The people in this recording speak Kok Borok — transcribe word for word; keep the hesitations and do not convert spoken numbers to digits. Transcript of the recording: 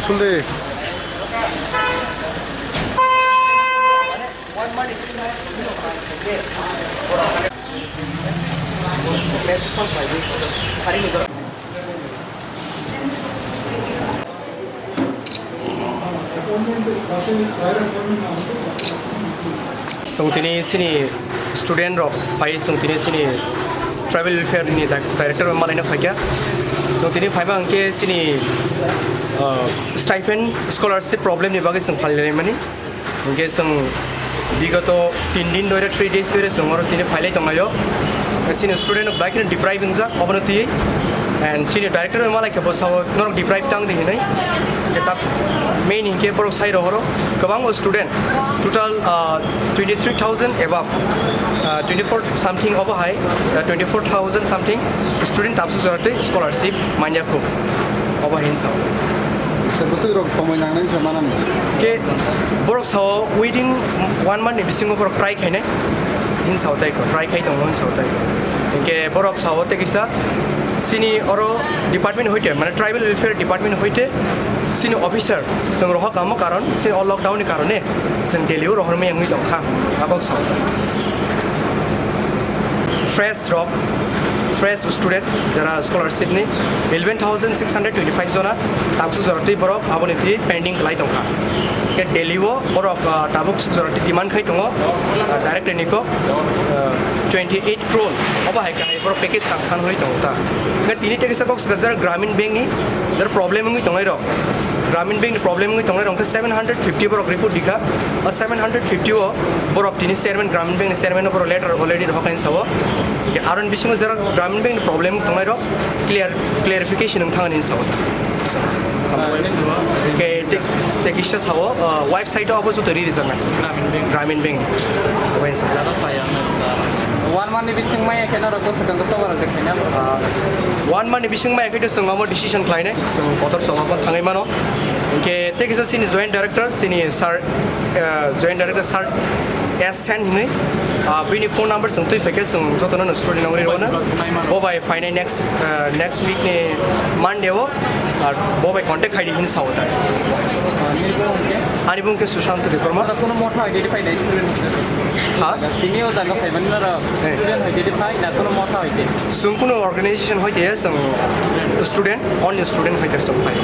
Sunday. Chwng tini chini student rok phai, chwng tini chini tribal welfare ni di-, director bai malaina phaikha. Chwng tini phaiba hwnkhe chini, uh, stipend scholarship problem ni bagwi chwng phalwi laimani. Hwnkhe chwng bigoto tin din dhoire, three days dhoire chwng oro tini phailai tonglaio. Chini student rok bai kheno deprive wngjak obono twiwi. And chini director bai malai khe bo sao norok deprive tang di hinwi. Hwnkhe tak main hinkhe borok sai rohoro kwbang o student total, uh, twenty three thousand above, uh, twenty four something obo hai, uh, twenty four thousand something student tabuk jora twi scholarship manya kho. Obo hin sao. Tei bwswk rok somoi nangnai wngkha manani. Ke borok sao within one month ni bisingo borok try khainai hin sao tei ko, try khai tongo hin sao tei ko. Hwnkhe borok sao tei kisa chini oro department hoite, mane tribal welfare department hoite chini officer chwng rohor kamo karon, chini o lockdown ni karone chwng Delhi o rohormani wngwi tongkha, a kok sao. Fresh rok, fresh student, jara scholarship ni eleven thousand six hundred twenty five jona, tabuk jora twi borok aboni twi pending khlai tongkha. Ke Delhi o borok, ah, tabuk jora twi demand khai tongo, ah, direct ni kok, ah, twenty eight crore, obo hai kahai borok package sanction hoi tongo ta. Ke tini tei kisa kok swkajak Gramin Bank ni, jara problem wngwi tongnai rok. Gramin Bank ni problem wngwi tongnai rok khe seven hundred fifty borok report dikha. O seven hundred fifty o borok tini chairman, Gramin Bank ni chairman o borok letter already rohor kaini sao. Hwnkhe aroni bisingo jara Gramin Bank ni problem wngwi tongnai rok clear, clarification wng thangani sao. Hwnkhe tei, tei kisa sao, uh, website o abo joto ri rijaknai. Gramin Bank. Gramin Bank ni. Obo hinsa. One month ni bising maya khe norok bwswk ang khe sobar rok khaina. Uh, one month ni bising maya khe chwng omo decision khlainai. Chwng kotor chwng omo thangwi mano. Hwnkhe tei kisa chini joint director, chini sir, eh, joint director sir S Sen hinwi, ah, bini phone number chwng twi phaikhe chwng jotono no student nangri rwna. Bo bai phainai next, eh, next week ni Monday o, ah, bo bai contact khaidi hin sao ta. Ani bung khe Sushant Debbarma. Kono motha hoite phai na student. Ha? Tini o jaga phai mani nara student hoite phai na kono motha hoite. Chwng kono organization hoite chwng student, only student hoite chwng phai.